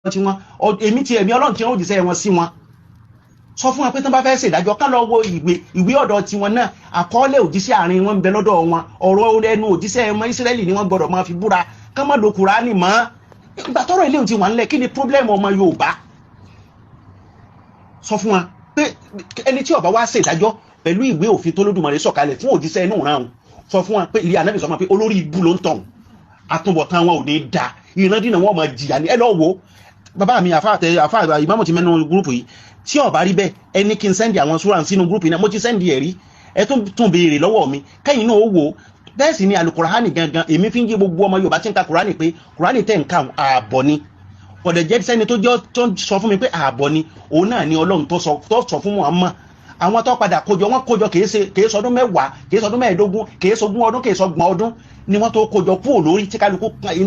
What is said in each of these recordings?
Tiwọn èmi ti ẹ̀mí Ọlọ́run tí wọ́n òjíṣẹ́ wọn sí wọn, sọ fún wọn pé tí wọ́n bá fẹ́ ṣèdájọ́, ká lọ wo ìwé ọ̀dọ̀ tiwọn náà. Àkọọ́lẹ̀ òjíṣẹ́ àárín wọn ń bẹ lọ́dọ̀ wọn. Ọ̀rọ̀ ẹnu òjíṣẹ́ ọmọ Ísírẹ́lì ni wọ́n gbọ́dọ̀ máa fi búra, ká má lo Kùránì mọ́. Ìgbà tọ́rọ̀ ilé ti wà ńlẹ̀, kí ni problem ọmọ Yorùbá? Sọ fún wa pé ẹni tí ó bá wá ṣèdájọ́ pẹ̀lú ìwé òfin tó Lódùmarè sọ̀kalẹ̀ fún òjíṣẹ́ inú ìran, sọ fún wa pé ilé Ànábì sọ fún wa pé olórí ibú ló ń tàn, àtúbọ̀tán wọn ò ní da, ìrandínà wọn máa jìyà ní. Ẹ lọ wo bàbá mi, àfa àtẹ àfa ìmáàmù ti mẹ́nu group yìí. Tí ó bá rí bẹ́ẹ̀, ẹni kí n send àwọn súra sínú group yìí náà. Mo ti send ẹ̀ rí, ẹ tún tún béèrè lọ́wọ́ mi, kẹ́yìn náà ó wò ó. Bẹ́ẹ̀ sì ni alukurahani gangan, èmi fi ń yé gbogbo ọmọ Yorùbá tí ń ka Kurani pé Kurani tẹ̀ ń ka ààbọ̀ ni. Kọ̀dẹ̀ jẹ́ sẹ́ni tó jẹ́ tó sọ fún mi pé ààbọ̀ ni. Òun náà ni Ọlọ́run tó sọ fún Muhammad. Àwọn tó padà kójọ, wọn kójọ, kìí sọdún 10, kìí sọdún 15, kìí sọgún ọdún, kìí sọgbọ̀n ọdún ni wọ́n tó kójọ kúrò lórí tí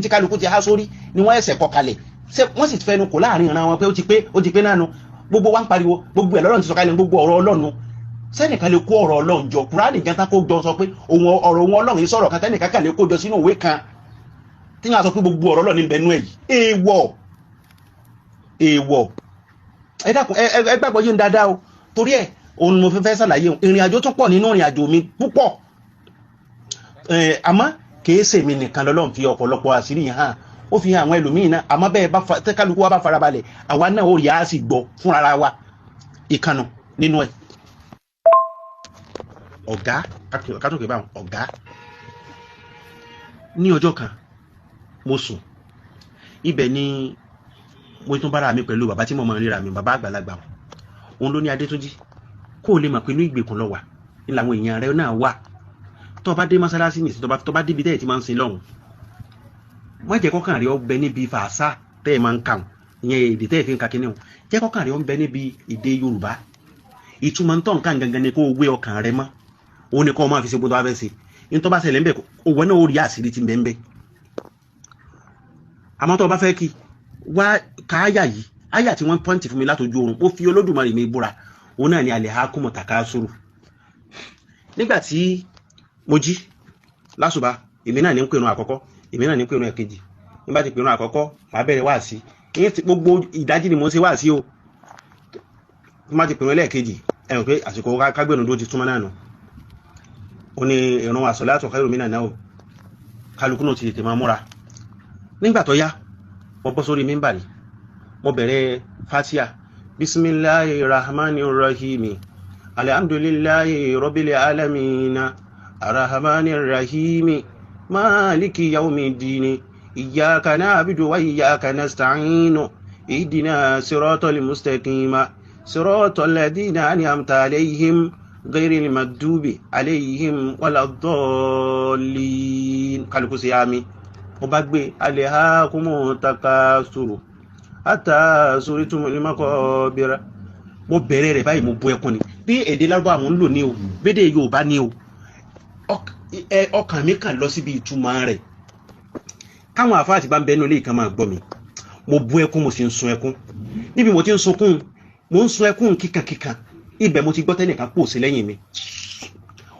kálukú ti há sórí ni wọ́n ẹsẹ̀ kọ kalẹ̀. Ṣé wọ́n sì fẹnu kò láàrin ìran wọn pé ó ti pé náà nu. Gbogbo wa ń pariwo gbogbo ẹ̀ lọ́lọ́run ti sọ̀kalẹ̀, gbogbo ọ̀rọ̀ Ọlọ́run. Sẹ́nìkan lè kó ọ̀rọ̀ Ọlọ́run jọ? Kùránì gan tán kó jọ, sọ pé òun ọ̀rọ̀ òun Ọlọ́run yìí sọ̀rọ̀ kan, tẹ́nìkan kàn lè kó jọ sínú ìwé kan tí wọ́n á sọ pé gbogbo ọ̀rọ̀ Ọlọ́run ní bẹ́ẹ̀ nú ẹ̀ yìí. Èèwọ̀, èèwọ̀. Ẹ dákun, ẹ gbàgbọ́ yé ń dáadáa o. Torí ẹ̀ òun mo fẹ́ ṣàlàyé ìrìn àjò tó pọ̀ nínú ìrìn àjò mi púpọ̀. Àmọ́ kìí ṣèmi nìkan lọ́lọ́run fi ọ̀pọ̀lọpọ̀ àṣírí yẹn hàn, ó fi hàn àwọn ẹlòmíín náà. Àmọ́ bẹ́ẹ̀ bá tẹ́kálukú wa bá farabalẹ̀, àwa náà ó rí, a sì gbọ́ fúnra wa ìkànnù nínú ẹ̀. Ọ̀gá kátó báwọn ọ̀gá, ní ọjọ́ kan mo sùn, ibẹ̀ ni mo tún bára mi pẹ̀lú bàbá tí mo máa ń ríra mi, bàbá àgbàlagbà. Òun ló ní, "Adétúnjí, kó o lè mọ̀ pé inú ìgbèkùn lọ wà ní làwọn èèyàn rẹ náà wà. Tó bá dé mọ́sálásí nìsín, tó bá débi tẹ́ẹ̀ tí máa ń sin lọ́hùn, má jẹ́ kọ́kàn rẹ ó bẹ níbi fàṣà tẹ́ ẹ máa ń kà wọ́n, ìyẹn èdè tẹ́ ẹ fi ń ka kíní o. Jẹ́ kọ́kàn rẹ ó bẹ níbi èdè Yorùbá. Ìtumọ̀ ntọ́ nǹkan gangan ni kó o wé ọkàn rẹ mọ́. Òun ni kó o máa fi ṣe gbọdọ̀ abẹ́ ṣe. Ntọ́ bá ṣẹlẹ̀ ńbẹ, òwò náà ó rí àṣírí tí ń bẹ ńbẹ. Àmọ́ tó o bá fẹ́ kí wá ka àyà yìí, àyà tí wọ́n pọ́ǹtì fún mi látọjú oorun, ó fi Olódùmarè mi búra, òun náà ni alhakumu takasuru. Nígbà tí mo jí lásùbà, èmi náà ní ń pèrún àkọ́kọ́, èmi náà ní ń pèrún ẹ̀kejì. Nígbà tí pèrún àkọ́kọ́, màá bẹ̀rẹ̀ wáàsí. Gbogbo ìdájí ni mo ń ṣe wáàsí o. Tí má ti pèrún ẹlẹ́ẹ̀kejì, ẹ̀rùn pé àsìkò kágbẹ̀rún tó ti túmọ̀ náà nù, ó ní ìrun as-salatu khairu minan nawm, kálukú náà ti tètè máa múra. Nígbà tó yá, mo bọ́ sórí mímbàrí, mo bẹ̀rẹ̀ Fatiha: "Bisimilahi rahmani rahimi, alhamdulillahi rabbil alamina, arahmani rahimi, maliki yawmiddini, iyyaka na'budu wa iyyaka nasta'inu, ihdina siratal mustaqima, siratal ladina an'amta alayhim, ghayril maghdubi alayhim waladdallin." Kálukú sí àmì. Mo bá gbé alhakumu takasuru hatta zurtumul maqabira. Mo bẹ̀rẹ̀ rẹ̀ báyìí, mo bu ẹkún ni. Bí èdè Lárúbáwá mo ń lò ní o, bédè Yorùbá ní o, ọkàn mi kàn lọ síbi ìtumọ̀ rẹ̀. Káwọn àfáà ti bá ń bẹnu ilé ìkan máa gbọ́ mi. Mo bu ẹkún, mo sì ń sun ẹkún. Níbi mo ti ń sunkún, mo ń sun ẹkún kíkankíkan, ibẹ̀ mo ti gbọ́ tẹ́nìkan pò sí lẹ́yìn mi,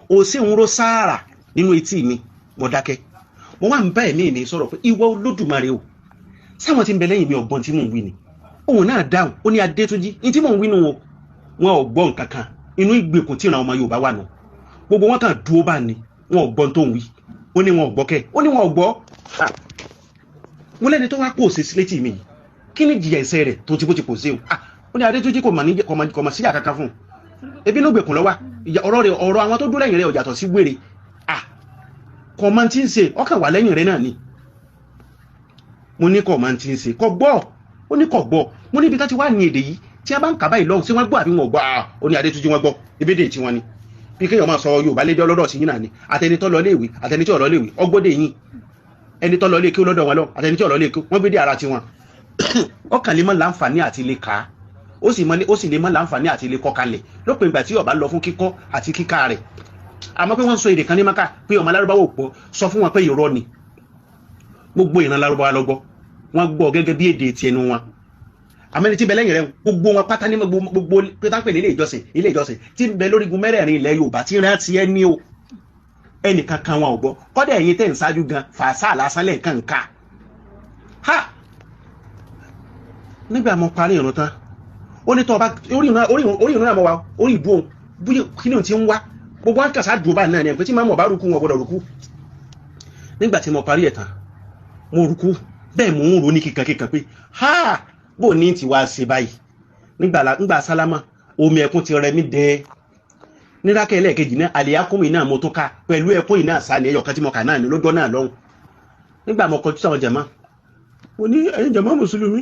òsì ń ro sáàrà nínú etí mi. Mo dákẹ́, mo wá ń bá ẹ̀mí mi sọ̀rọ̀ pé, "Ìwọ Olódùmarè o, sáwọn tí ń bẹ lẹ́yìn mi ọ̀gbọ́n tí mò ń wí ni?" Òun náà dáhùn, ó ní, "Adétúnjí, ní tí mò ń wí nù o, wọn ò gbọ́ nǹkan kan. Inú ìgbèkùn tí ìran ọmọ Yorùbá wà nù, gbogbo wọn kàn dúró bá ní, wọn ò gbọ́n tó ń wí." Ó ní wọn ò gbọ́ kẹ́, ó ní wọn ò gbọ́. Mo lẹ́ni tó wá pò sí létí mi yìí, kí ni jìyà ẹ̀ṣẹ̀ rẹ̀ tó ti bó ti pò sí o? Ó ní, "Adétúnjí, kò mà ní kò mà síyà kankan fún un. Ebi inú ìgbèkùn lọ́wọ́. Ọ̀rọ̀ rẹ̀, ọ̀rọ̀ àwọn tó dúró lẹ́yìn rẹ̀ ò yàtọ̀ sí wèrè. Kò máa ti ń ṣe, ọkàn wà lẹ́yìn rẹ̀ náà ni." Mo ní kò máa ti ń ṣe, kò gbọ́. Ó ní kò gbọ́. Mo níbi tá ti wá ní èdè yìí tí a bá ń kà báyìí lọ́hùn, sí wọ́n gbọ́ àbí wọn ò gbọ́? Ó ní, "Adétúnjí, wọ́n gbọ́. Ebédè tí wọ́n ni bí kéèyàn máa sọ Yorùbá lédè ọlọ́dọ̀ sí yín náà ni. Àtẹni tó lọ léèwé, àtẹni tí ò lọ léèwé, ọgbọ́dẹ yín. Ẹni tó lọ lé kí ó lọ́dọ̀ wọn lọ, àtẹni tí ò lọ lé kí, wọ́n gbé dé ara tiwọn. Ọkàn lè mọ láǹfààní àti lè kà á, ó sì lè mọ láǹfààní àti lè kọ́ kalẹ̀ lópin ìgbà tí ó bá lọ fún kíkọ́ àti kíkà rẹ̀. Àmọ́ pé wọ́n sọ èdè kan ní Maka pé ọmọ Lárúbáwò pọ̀, sọ fún wọn pé irọ́ ni. Gbogbo ìran Lárúbáwá lọ gbọ́, wọ́n gbọ́ gẹ́gẹ́ bí èdè ti ẹnu wọn. Àmọ́ ẹni tí bẹ lẹ́yìn rẹ̀, gbogbo wọn pátá ní gbogbo pétápè ní ilé ìjọsìn tí ń bẹ lórígun mẹ́rẹ̀ẹ̀rin ilẹ̀ Yorùbá tí rántí ẹ ní o, ẹnìkan kan wọn ò gbọ́. Kọ́dà ẹ̀yin tẹ̀ ń ṣáájú gan, fàṣà lásán lẹ́ẹ̀kan ká ha." Nígbà mo parí ìrun tán, ó ní tọ́ ọba orí ìrun náà mọ̀ wá orí ìdúró bí kí ni òun ti ń wá gbogbo wọn kàṣà dùn bá náà ni pé tí màmú ọba rúkú wọn gbọdọ̀ rúkú. Nígbà tí mo parí ẹ̀ tán, mo rúkú bẹ́ẹ̀ mo ń ro ní kíkankíkan pé ha bó ní ti wá ṣe báyìí. Nígbà sálámà omi ẹkún ti rẹ mí dẹ. Nírákẹ́ ẹlẹ́ẹ̀kejì náà àlèyákùnrin náà mo tún ká pẹ̀lú ẹkún yìí náà sá ni ẹyọ kan tí mo kà náà ní lọ́jọ́ náà lọ́hùn. Nígbà mo kọjú sáwọn jàmá, Mo ní ẹ̀yin jàmá mùsùlùmí,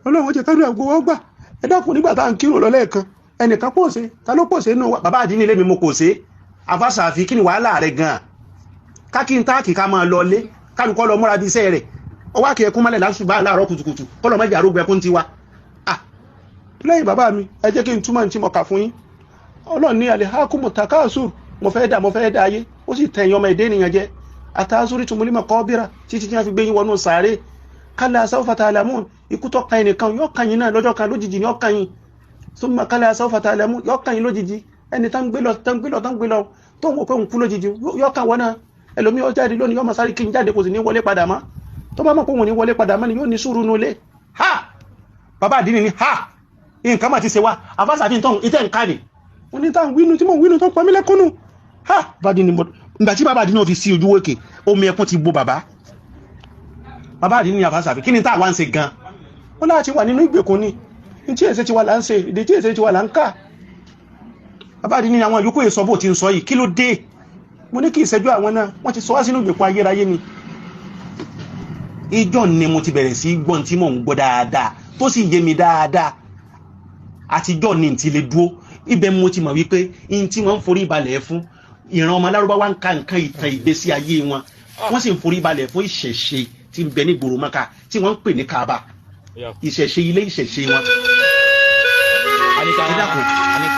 Ọlọ́run jẹ́ kádùn àgbo wọ́n gbà. Ẹ dákun, nígbà tá à ń kírun lọ lẹ́ẹ̀kan, ẹnìkan pòṣe, ta ló pòṣe nù wa? Bàbá àdínní ilé mi mo kò ṣe àfàṣàfi kí ni wàhálà rẹ gan-an kákí ń táàkì ká máa lọ lé kálukọ́ lọ múra bí iṣẹ́ rẹ̀ ọwọ́ àkè ẹkún mọ́lẹ̀ lásùbà láàárọ̀ kùtùkùtù kọ́lọ́ mọ́jà arógbó ẹkún tiwa. Lẹ́yìn bàbá mi, ẹ jẹ́ kí n túmọ̀ ní tí mo kà fún yín. Ọlọ́run ní alihakumu takasur, mo fẹ́ dà, mo fẹ́ dà ayé, ó sì tẹ̀yìn ọmọ èdè nìyẹn jẹ. Àtàzúrí tumulimọ̀ kọ́bíra títí tí wọ́n fi gbé yín wọnú sàárè. Kálá sawfa ta'lamun, ikú tó kan ẹnìkan yóò kan yín náà lọ́jọ́ kan lójijì ni yóò kan yín. Summa kálá sawfa ta'lamun, yóò kan yín lójijì. Ẹni tá ń gbé lọ, tá ń gbé lọ, tá ń gbé lọ, tó ń wò pé òun kú lójijì, yóò kan wọ́n náà. Ẹlòmíì ó jáde lónìí, yóò máa sáré kí n jáde, kò sì ní wọlé padà mọ́. Tó bá mọ̀ pé òun ò ní wọlé padà mọ́ ni yóò ní sùúrù nulẹ̀. Ha bàbá àdínní ni ha nǹkan mà ti ṣe wá àfàṣàfi tó ìtẹ̀ nǹkan ni. Mo ní táwọn wínú tí mò ń wínú tó ń pa mí lẹ́kúnnù. Ha bàbá àdínní mo ìgbà tí bàbá àdínní fi sí ojú wókè omi ẹkún ti bo bàbá. Bàbá àdínní ni àfàṣàfi kí ni tá a wá ń ṣe gan. Ó láti wà nínú ìgbèkùn ni, ní tí èsè ti wà là ń ṣe, ìdí tí èsè ti wà là ń kà. Bàbá àdínní ni àwọn yòókù èso bó ti ń sọ yìí, kí ló dé? Mo ní kí ìṣẹ́jú àwọn náà, wọ́n ti sọ wá sínú ìgbèkùn ayérayé ni. Ìjọ ni mo ti bẹ̀rẹ̀ sí gbọ́n tí mò ń gbọ́ dáadáa tó sì yé mi dáadáa. Àtijọ́ ni n ti lè dúró ibẹ̀ mo ti mọ̀ wípé n tí wọ́n ń forí balẹ̀ fún ìran ọmọ Lárúbáwá ń ka nǹkan ìtàn ìgbésí ayé wọn, wọ́n sì ń forí balẹ̀ fún ìṣẹ̀ṣe tí ń bẹ ní gbòòrò Mẹ́kà tí wọ́n ń pè ní Kaaba, ìṣẹ̀ṣe ilé ìṣẹ̀ṣe wọn. Anika, Ẹ dákun. Anika.